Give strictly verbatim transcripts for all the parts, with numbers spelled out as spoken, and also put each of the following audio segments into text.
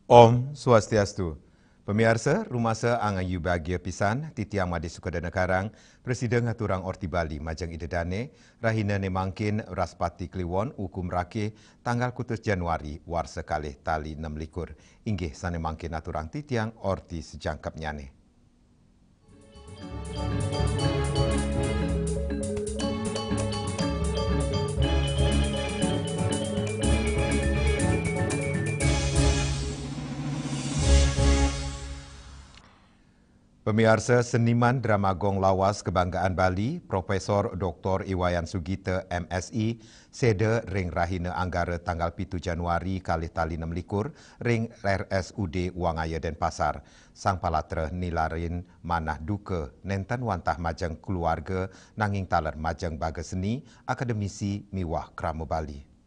Om Swastiastu. Pamiarsa, rumasa angayu bagia pisan, titiang Made Sukadana Karang, prasida ngaturang orti Bali majeng Ida Dane, rahina ne mangkin Wraspati Kliwon ukum rake tanggal kutus Januari warsa kalih tali nem likur. Inggih sane mangkin aturang titiang orti sajangkepnyane. Pamiarsa, seniman drama gong lawas kebanggaan Bali, Profesor Doktor I Wayan Sugita, M Si, seda ring rahina Anggara tanggal pitu Januari kalih tali nem likur ring R S U D Wangaya Denpasar. Sang palatra nilarin manah duka nenten wantah majeng keluarga nanging taler majeng baga seni, akademisi miwah krama Bali.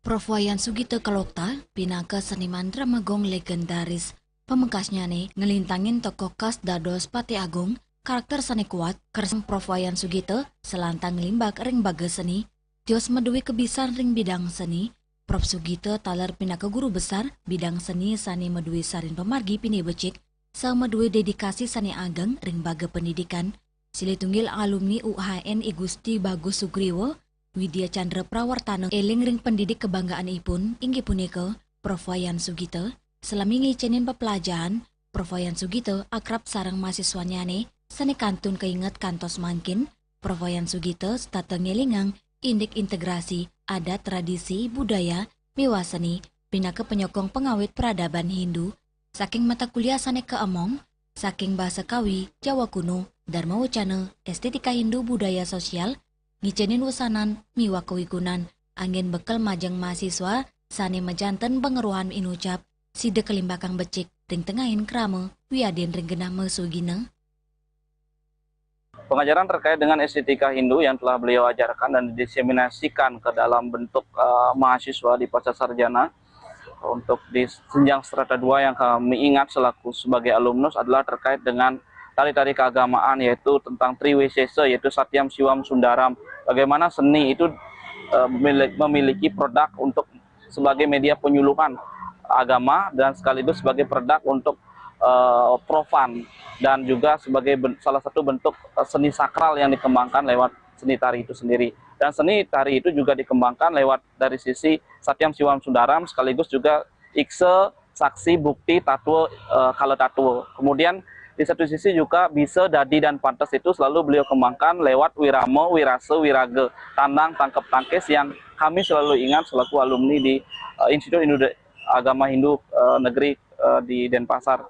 Prof Wayan Sugita Kalokta pinaka seniman drama gong legendaris. Pamekasnyane nglintangin tokoh khas dados Patih Agung, karakter sane kuat, kersang Prof Wayan Sugita selantang nglimbak ring baga seni. Tios madue kabisan ring bidang seni, Prof Sugita taler pinaka guru besar bidang seni sane madue sarin pamargi pine becik, saha madue dedikasi sane ageng ring baga pendidikan. Silih tunggil alumni U H N I Gusti Bagus Sugriwa, Widya Chandra Prawartana eling ring pendidik kebanggaanipun inggih punika Prof Wayan Sugita. Salami ngicenin pepelajahan, Prof Wayan Sugita akrab sareng mahasiswanyane sane kantun kainget kantos mangkin. Prof Wayan Sugita setata ngelingang indik integrasi adat, tradisi, budaya, miwah seni pinaka penyokong pengawit peradaban Hindu. Saking mata kuliah sane kaemong, saking basa Kawi, Jawa Kuno, Dharma Wacana, Estetika Hindu, Budaya Sosial, ngicenin wesanan miwah kawigunan, anggen bekel majeng mahasiswa sane majanten pangerohan inucap, sida kalimbakang becik ring tengahing krama wiadin ring genah masugina. Pengajaran terkait dengan estetika Hindu yang telah beliau ajarkan dan diseminasikan ke dalam bentuk, eh, mahasiswa di pasca sarjana untuk di jenjang strata dua yang kami ingat selaku sebagai alumnus adalah terkait dengan tari-tari keagamaan, yaitu tentang Triwisesa, yaitu Satyam Siwam Sundaram. Bagaimana seni itu, eh, milik-, memiliki produk untuk sebagai media penyuluhan agama dan sekaligus sebagai produk untuk, eh, profan dan juga sebagai ben-, salah satu bentuk, eh, seni sakral yang dikembangkan lewat seni tari itu sendiri. Dan seni tari itu juga dikembangkan lewat dari sisi Satyam Siwam Sundaram sekaligus juga Iksa, Saksi, Bukti, Tatwa, eh, Kala Tatwa. Kemudian di satu sisi juga Bisa, Dadi, dan Pantes itu selalu beliau kembangkan lewat Wirama, Wirasa, Wiraga, tandang, tangkep, tangkis yang kami selalu ingat selaku alumni di, eh, Institut Hindu De-, Agama Hindu, eh, Negeri, eh, di Denpasar.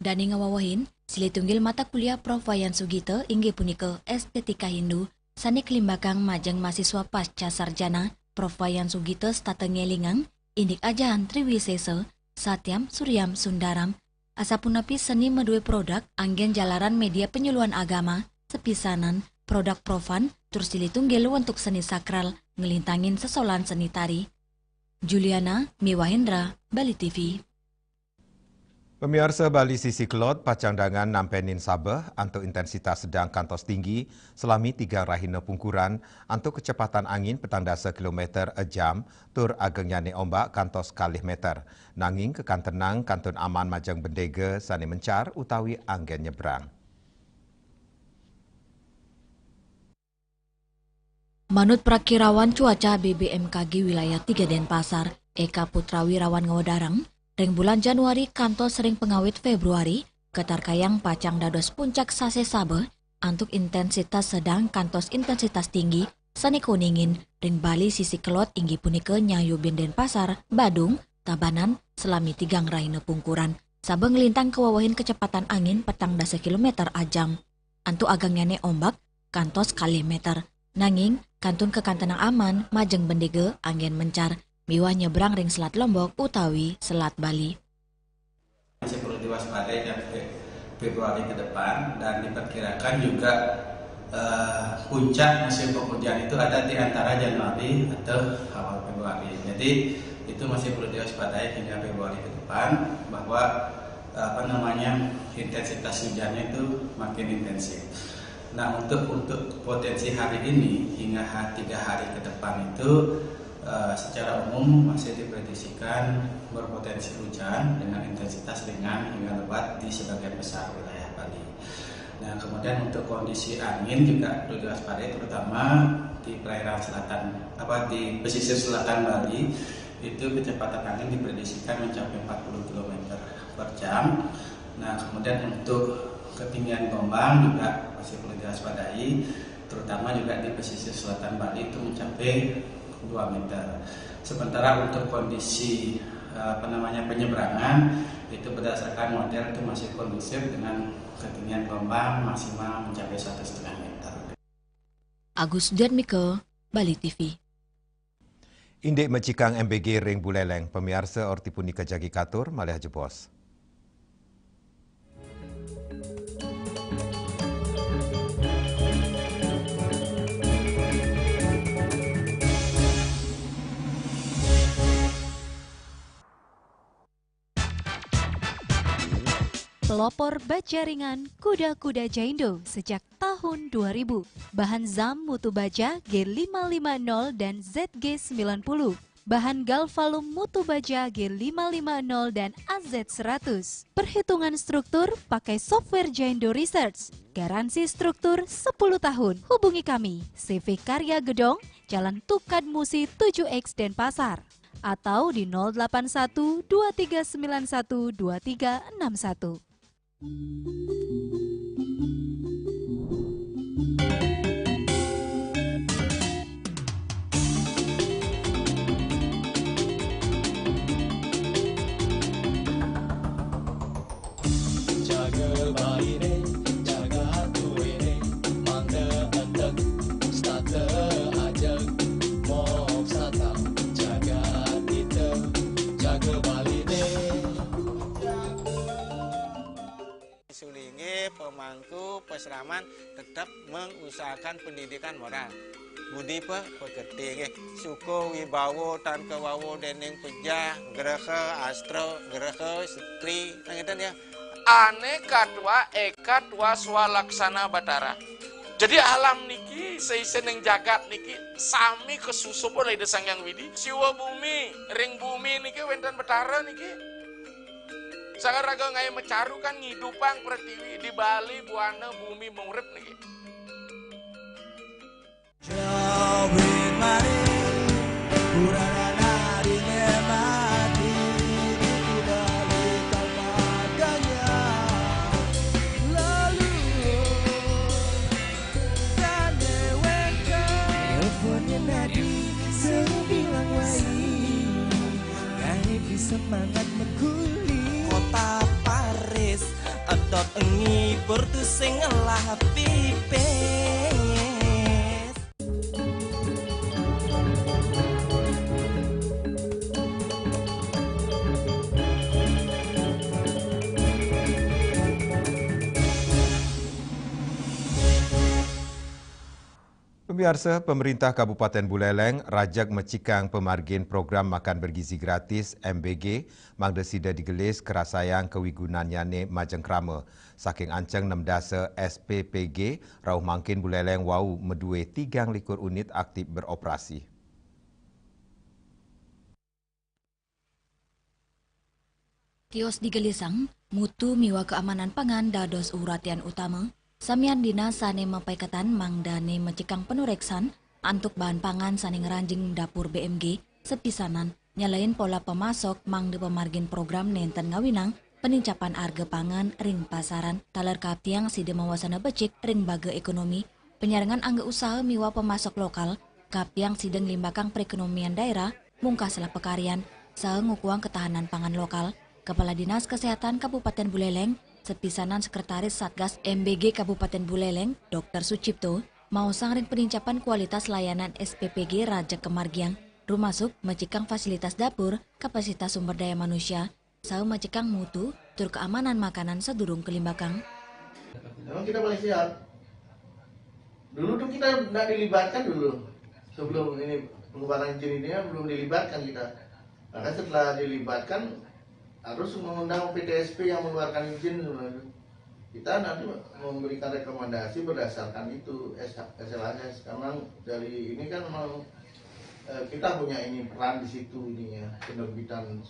Dane ngawewehin, silih tunggil mata kuliah Prof Wayan Sugita inggih punika Estetika Hindu, sane kalimbakang majeng mahasiswa pasca sarjana. Prof Wayan Sugita setata ngelingang indik ajahan Triwisesa, Satyam, Suryam, Sundaram. Asapunapi seni madue produk anggen jalaran media penyuluhan agama, sapisanan produk profan, tur silih tunggil wentuk seni sakral nglintangin sesolan seni tari. Juliana miwah Hendra, Bali T V. Pamiarsa, Bali sisi kelod pacang dangan nampenin sabeh antuk intensitas sedang kantos tinggi salami tigang rahina pungkuran antuk kecepatan angin petang dasa kilometer a jam tur agengnyane ombak kantos kalih meter. Nanging kekantenang kantun aman majeng bendega sane mencar utawi anggen nyebrang. Manut prakirawan cuaca B B M K G wilayah tiga Denpasar, Eka Putra Wirawan ngawedarang, ring bulan Januari kantos ring pangawit Februari, katarkayang pacang dados puncak sasih sabeh antuk intensitas sedang kantos intensitas tinggi sane kuningin ring Bali sisi kelod inggih punika nyayubin Denpasar, Badung, Tabanan, salami tigang rahina pungkuran, sabeh nglintang kawewehin kecepatan angin petang dasa kilometer a jam. Antuk agengnyane ombak kantos kalih meter. Nanging, kantun kakantenang aman majeng bendega anggen mencar miwah nyebrang ring Selat Lombok utawi Selat Bali. Masih perlu diwaspadai sampai Februari ke depan dan diperkirakan juga, eh, puncak musim penghujan itu ada di antara Januari atau awal Februari. Jadi, itu masih perlu diwaspadai hingga Februari ke depan bahwa, eh, apa namanya, intensitas hujannya itu makin intensif. Nah, untuk untuk potensi hari ini hingga ha- tiga hari ke depan itu, eh, secara umum masih diprediksikan berpotensi hujan dengan intensitas ringan hingga lebat di sebagian besar wilayah Bali. Nah, kemudian untuk kondisi angin juga perlu diwaspadai, terutama di perairan selatan, apa, di pesisir selatan Bali, itu kecepatan angin diprediksikan mencapai empat puluh kilometer per jam. Nah, kemudian untuk ketinggian gelombang juga masih perlu diwaspadai, terutama juga di pesisir selatan Bali itu mencapai dua meter. Sementara untuk kondisi, eh, apa namanya, penyeberangan, itu berdasarkan model itu masih kondusif dengan ketinggian gelombang maksimal mencapai satu setengah meter. Agus Jatmiko, Bali T V. Indik mecikang M B G ring Buleleng, pamiarsa, orti punika jagi katur malih jebos. Pelopor baja ringan kuda-kuda Jaindo sejak tahun dua ribu. Bahan zam mutu baja G lima lima nol dan Z G sembilan puluh. Bahan galvalum mutu baja G lima lima nol dan A Z seratus. Perhitungan struktur pakai software Jaindo Research. Garansi struktur sepuluh tahun. Hubungi kami, C V Karya Gedong, Jalan Tukad Musi tujuh X, Denpasar. Atau di nol delapan satu dua tiga sembilan satu dua tiga enam satu. Jaga baine, jaga tuene, mangda entek, stata ajeg, mop sata, jaga dita, jaga baline. Sulingge, pemangku, pasraman tetap mengusahakan pendidikan moral. Budi pe-, pekerti nggih. Suka wibawa tan kawawa dening pejah, graha, astra, graha, setri, nah, ngeten ya. Ane katwa eka twa swalaksana Batara. Jadi alam niki, saisening jagat niki, sami kasusup olih Ida Sang Hyang Widi. Siwa bumi, ring bumi niki wenten Batara niki. Sang raga ngae macaru kan ngidupang pretiwi, di Bali buana bumi maurip niki. Jawin mari, kurang nari mati, di Bali tempat ganya. Lalu tane wengkang. Nelponnya nadi, seru bilang wai. Ngai bisa semangat mengkuli. Kota Paris, edot ngibur tu sing ngelah pipis. Pamiarsa, Pemerintah Kabupaten Buleleng rajeg mecikang pamargin program makan bergizi gratis, M B G, mangda sida digelis karasayang kawigunannyane majeng krama. Saking anceng nem dasa S P P G, rauh mangkin Buleleng wau madue tigang likur unit aktif beroperasi. Kios digelisang, mutu miwah keamanan pangan dados uratian utama, samian dinas sane mapaiketan mangdane mecikang panureksan antuk bahan pangan sane ngranjing dapur B M G, sapisanan nyalain pola pamasok mangda pamargin program nenten ngawinang penincapan arga pangan ring pasaran, taler kapiang sida mawasana becik ring baga ekonomi, penyarengan angga usaha miwah pamasok lokal, kapiang sida nglimbakang perekonomian daerah, mungkah salah pakaryan, saha ngukuhang ketahanan pangan lokal. Kepala Dinas Kesehatan Kabupaten Buleleng, sapisanan Sekretaris Satgas M B G Kabupaten Buleleng, Dokter Sucipto, maosang ring penincapan kualitas layanan S P P G rajeg kamargiang, rumasuk mecikang fasilitas dapur, kapasitas sumber daya manusia, saha mecikang mutu tur keamanan makanan sadurung kalimbakang. Memang kita paling siap. Dulu tuh kita nggak dilibatkan dulu. Sebelum ini pengeluaran izin ini ya, belum dilibatkan kita. Maka setelah dilibatkan, harus mengundang P T S P yang mengeluarkan izin sebenarnya. Kita nanti memberikan rekomendasi berdasarkan itu, S L H S, karena dari ini kan memang, eh, kita punya ini peran di situ, ini ya, penerbitan.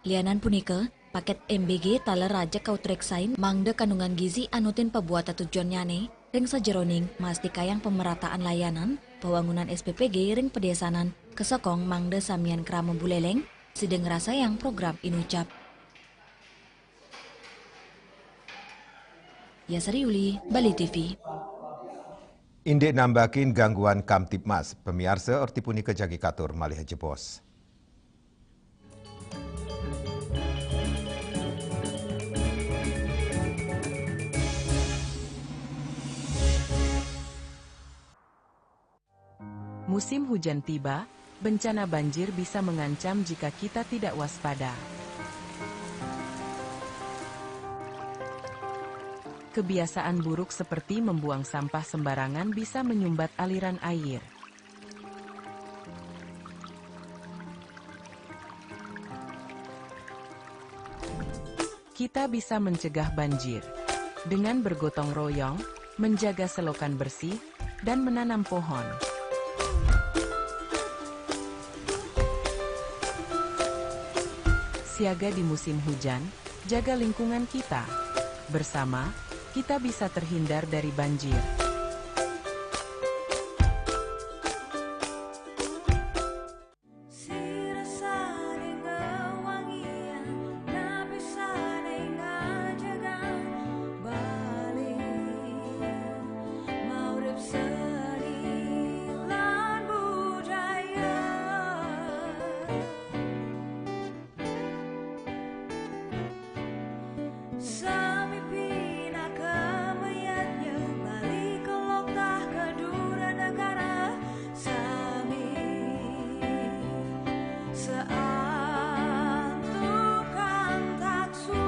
Lianan punika, paket M B G taler rajeg kautreksain mangda kandungan gizi anutin pabuat tetujonnyane, ring sajeroning mastikayang pemerataan layanan, pawangunan S P P G ring padesanan, kasokong mangda samian krama buleleng, sida ngrasayang program inucap. Yasari Uli, Bali T V. Indik nambakin gangguan Kamtibmas, pamiarsa, orti punika jagi katur malih jebos. Musim hujan tiba, bencana banjir bisa mengancam jika kita tidak waspada. Kebiasaan buruk seperti membuang sampah sembarangan bisa menyumbat aliran air. Kita bisa mencegah banjir dengan bergotong royong, menjaga selokan bersih, dan menanam pohon. Siaga di musim hujan, jaga lingkungan kita. Bersama, kita bisa terhindar dari banjir. Sami pinaka mayadnya, balik ke loktah ke dura negara, sami seantukan taksu.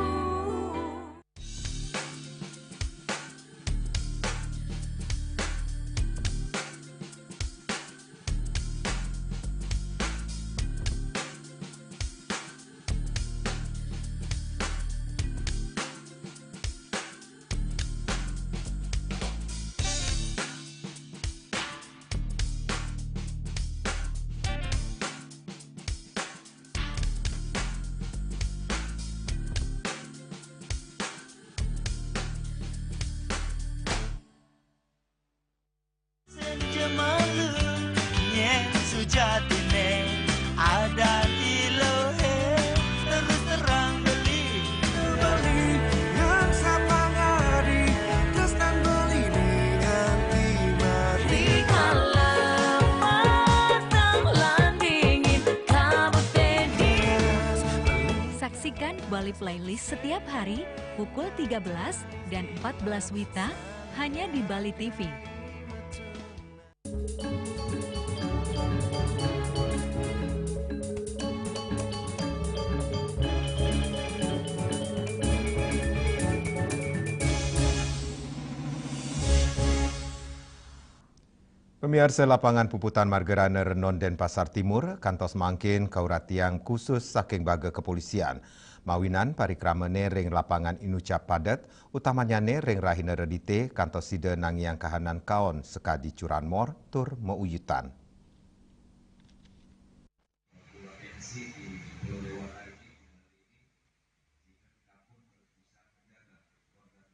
Senja malu, nyen sujatine, ada di lohe, terus terang beli, beli yang sapangadi, terus dan beli dengan timati. Di kala matang lan dingin, kabut teddy. Saksikan Bali Playlist setiap hari pukul tiga belas dan empat belas wita hanya di Bali T V. Pamiarsa, lapangan puputan Margarana Renon Denpasar Timur kantos mangkin kauratian khusus saking baga kepolisian. Mawinan parikramane ring lapangan inucap padet, utamanyane ring rahina Redite kantos sida nangiang kahanan kaon sakadi curanmor tur mauyutan.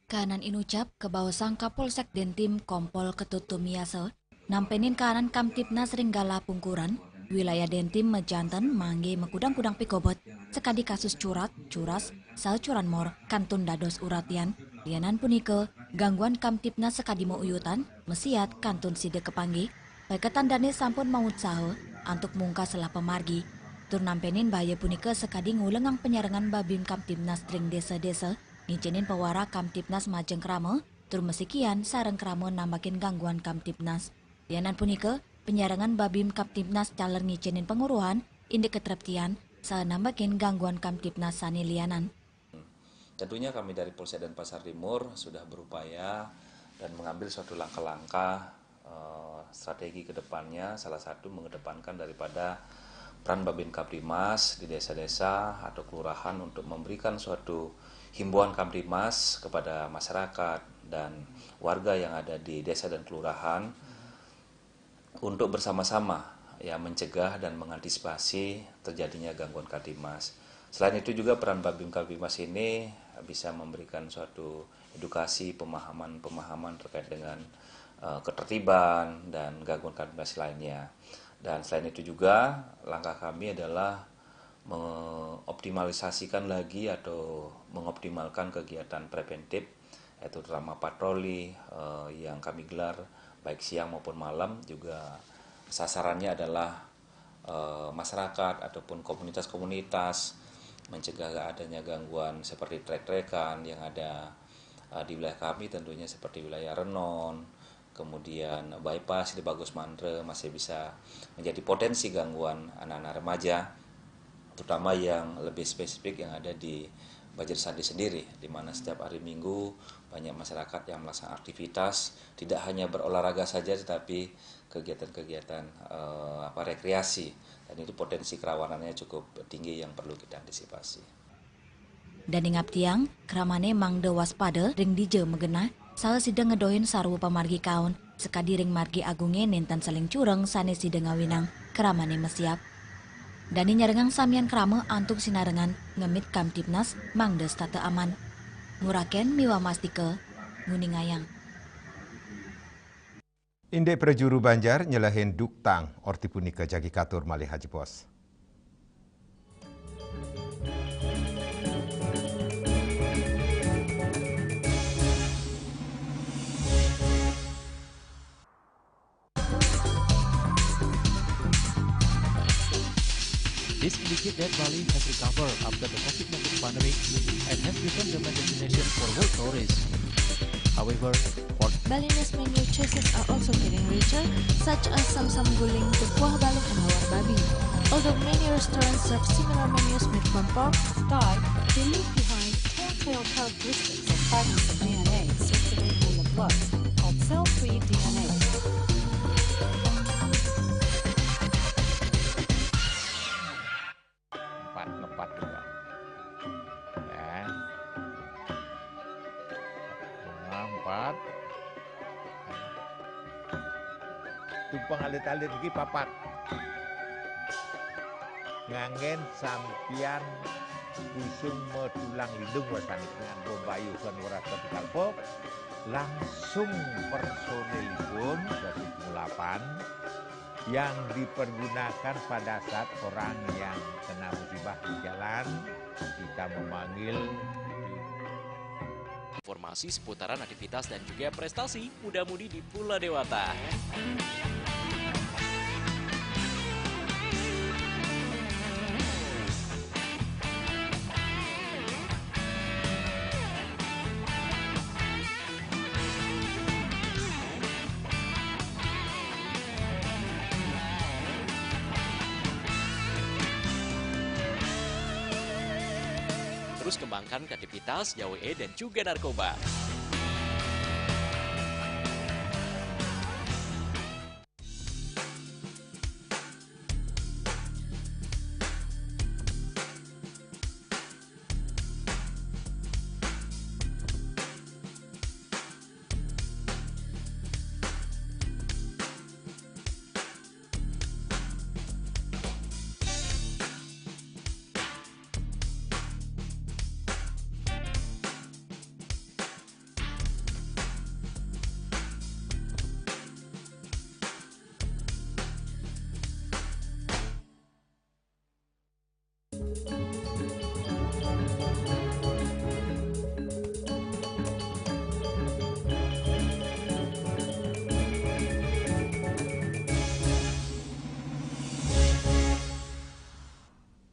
Kahanan inucap kabaosang Kapolsek Dentim Kompol Ketut Tumiasa, nampenin kahanan Kamtibnas ring galah pungkuran, wilayah Dentim majanten mangge makudang-kudang pikobet, sakadi kasus curat, curas, saha curanmor, kantun dados uratian. Lianan punika, gangguan Kamtibnas sakadi mauyutan, masiat, kantun sida kapanggih, paiketan dane sampun mautsaha antuk mungkas salah pamargi. Tur nampenin bahaya punika sakadi ngulengang panyarengan Babin Kamtibnas ring desa-desa, ngicenin pawarak Kamtibnas majeng krama, tur masikian sareng krama nambakin gangguan Kamtibnas. Lianan punika, panyarengan Babin Kamtibnas taler ngicenin panguruhan, indik katreptian, saha nambakin gangguan Kamtibnas sane lianan. Tentunya kami dari Polsek Denpasar Timur sudah berupaya dan mengambil suatu langkah-langkah, eh, strategi ke depannya, salah satu mengedepankan daripada peran Babin Kamtibmas di desa-desa atau kelurahan untuk memberikan suatu himbauan Kamtibmas kepada masyarakat dan warga yang ada di desa dan kelurahan untuk bersama-sama, ya, mencegah dan mengantisipasi terjadinya gangguan Kamtibmas. Selain itu juga peran Babin Kamtibmas ini bisa memberikan suatu edukasi, pemahaman-pemahaman terkait dengan, eh, ketertiban dan gangguan Kamtibmas lainnya. Dan selain itu juga langkah kami adalah mengoptimalisasikan lagi atau mengoptimalkan kegiatan preventif, yaitu terutama patroli, eh, yang kami gelar baik siang maupun malam, juga sasarannya adalah, eh, masyarakat ataupun komunitas-komunitas, mencegah adanya gangguan seperti trek-trekan yang ada, eh, di wilayah kami, tentunya seperti wilayah Renon, kemudian Bypass di Bagus Mantre masih bisa menjadi potensi gangguan anak-anak remaja, terutama yang lebih spesifik yang ada di Banjar Sandi sendiri, di mana setiap hari Minggu banyak masyarakat yang melaksanakan aktivitas, tidak hanya berolahraga saja, tetapi kegiatan-kegiatan, eh, apa, rekreasi, dan itu potensi kerawanannya cukup tinggi yang perlu kita antisipasi. Dan ing aptiang, kramane mangda waspada ring dija magenah, saha sida ngedohin sarwa pamargi kaon, sakadi ring margi agunge nenten saling cureng sane sida ngawinang, kramane masiap. Dane nyarengang samian krama antuk sinarengan ngemit Kamtibmas mangda setata aman. Nguraken miwah mastika, nguningayang. Indik prajuru Banjar nyelehin duktang, orti punika jagi katur malih ajebos. This indicates that Bali has recovered after the COVID nineteen pandemic and has become the main destination for world tourists. However, for Balinese menu choices are also getting richer, such as samsam guling, kuah balung, and lawar babi. Although many restaurants serve similar menus made from pork, Thai, they leave behind telltale characteristics of fragments of D N A circulating in the blood called cell-free D N A. Empat, ngepat juga. Ya. Nah, empat. Tumpeng alit-alit iki papat. Nganggen sampian usung medulang lindung wasani dengan bombayu son werasa dikalpo, langsung personilipun dari pengulapan yang dipergunakan pada saat orang yang kena musibah di jalan, kita memanggil. Informasi seputaran aktivitas dan juga prestasi muda-mudi di Pula Dewata. Terus kembangkan kreativitas, jauhi dan juga narkoba.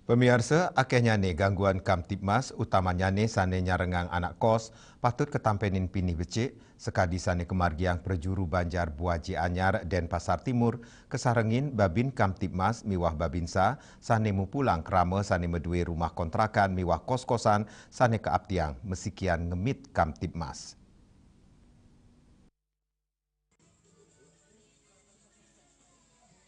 Pamiarsa, akehnyane gangguan Kamtibmas, utamanyane sane nyarengang anak kos, patut katampenin pinih becik, sakadi sane kamargiang prajuru Banjar Buaji Anyar, Denpasar Timur, kasarengin Babin Kamtibmas miwah Babinsa sane mupulang krama sane madue rumah kontrakan miwah kos-kosan sane kaaptiang masikian ngemit Kamtibmas.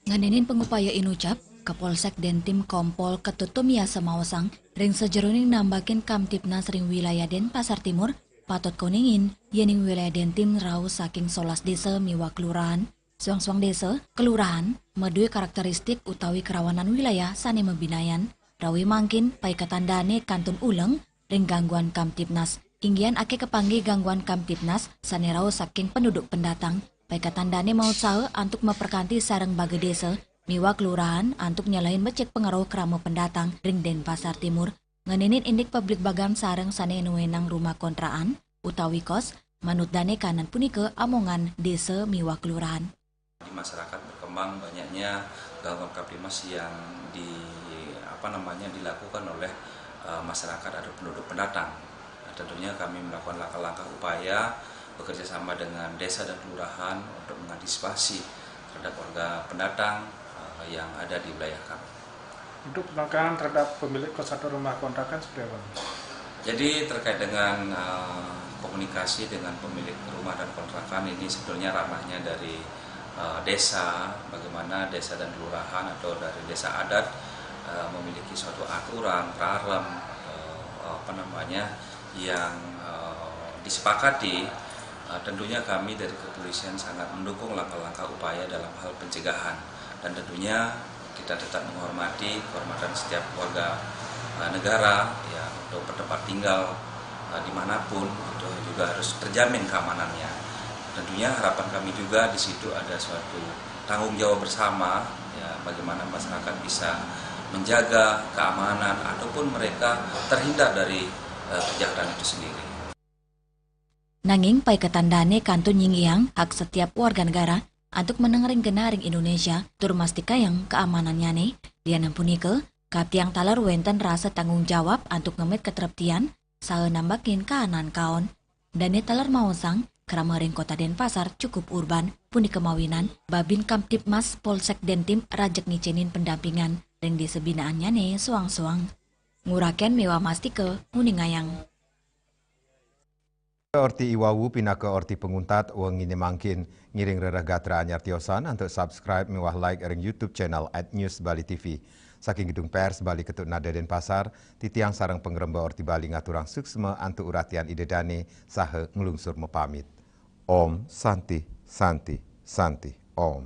Ngenenin pangupaya inucap, Kapolsek Dentim Kompol Ketut Tumiasa maosang, Ring sajeroning nambakin Kamtibnas ring wilayah Denpasar Timur, patut koningin, yening wilayah Dentim rauh saking solas desa miwah kelurahan. Suang-suang desa, kelurahan, madué karakteristik utawi kerawanan wilayah sané mabinayan. Rauh mangkin, paiketan dané kantun uleng ring gangguan Kamtibnas. Inggihan akéh kapanggih gangguan Kamtibnas sané rauh saking penduduk pendatang. Paiketan dané mautsaha antuk maperkanti sareng baga desa miwah kelurahan antuk nyelehin becik pangrauh krama pendatang ring Denpasar Timur. Ngeninin indik pabligbagan sareng sané nuénang rumah kontrakan utawi kos, manut dané kanan punika amongan desa miwah kelurahan. Di masyarakat berkembang banyaknya gangguan Kamtibmas yang di apa namanya dilakukan oleh eh, masyarakat atau penduduk pendatang. Nah, tentunya kami melakukan langkah-langkah upaya bekerja sama dengan desa dan kelurahan untuk mengantisipasi terhadap warga pendatang eh, yang ada di wilayah kami. Untuk penekanan terhadap pemilik kos atau rumah kontrakan seperti apa? Jadi terkait dengan eh, komunikasi dengan pemilik rumah dan kontrakan ini sebetulnya ranahnya dari eh, desa, bagaimana desa dan kelurahan atau dari desa adat eh, memiliki suatu aturan, rarem, eh, apa namanya, yang eh, disepakati. Eh, tentunya kami dari kepolisian sangat mendukung langkah-langkah upaya dalam hal pencegahan, dan tentunya kita tetap menghormati kehormatan setiap warga eh, negara, ya, untuk bertempat tinggal eh, dimanapun itu juga harus terjamin keamanannya. Tentunya harapan kami juga di situ ada suatu tanggung jawab bersama, ya, bagaimana masyarakat bisa menjaga keamanan ataupun mereka terhindar dari eh, kejahatan itu sendiri. Nanging paiketan dané kantun nyinggihang hak setiap warga negara antuk meneng ring genah ring Indonesia tur mastikayang kaamanannyané. Lianan punika, kaptiang taler wénten rasa tanggung jawab antuk ngemit katreptian saha nambakin kaanan kaon. Dané taler maosang, krama ring Kota Denpasar cukup urban, punika mawinan Babin Kamtibmas Polsek Dentim rajeg ngicénin pendampingan ring désa binaannyané soang-soang. Nguraken miwah mastika nguningayang. Orti iwawu pinaka orti panguntat wenginé mangkin. Ngiring rereh gatra anyar tiosan antuk subscribe miwah like ring YouTube channel at News Bali T V. Saking Gedung Pers Bali Ketut Nada Denpasar, titiang sareng pangremba Orti Bali ngaturang suksma antuk uratian Ida Dané saha nglungsur mapamit. Om Santi, Santi, Santi, Om.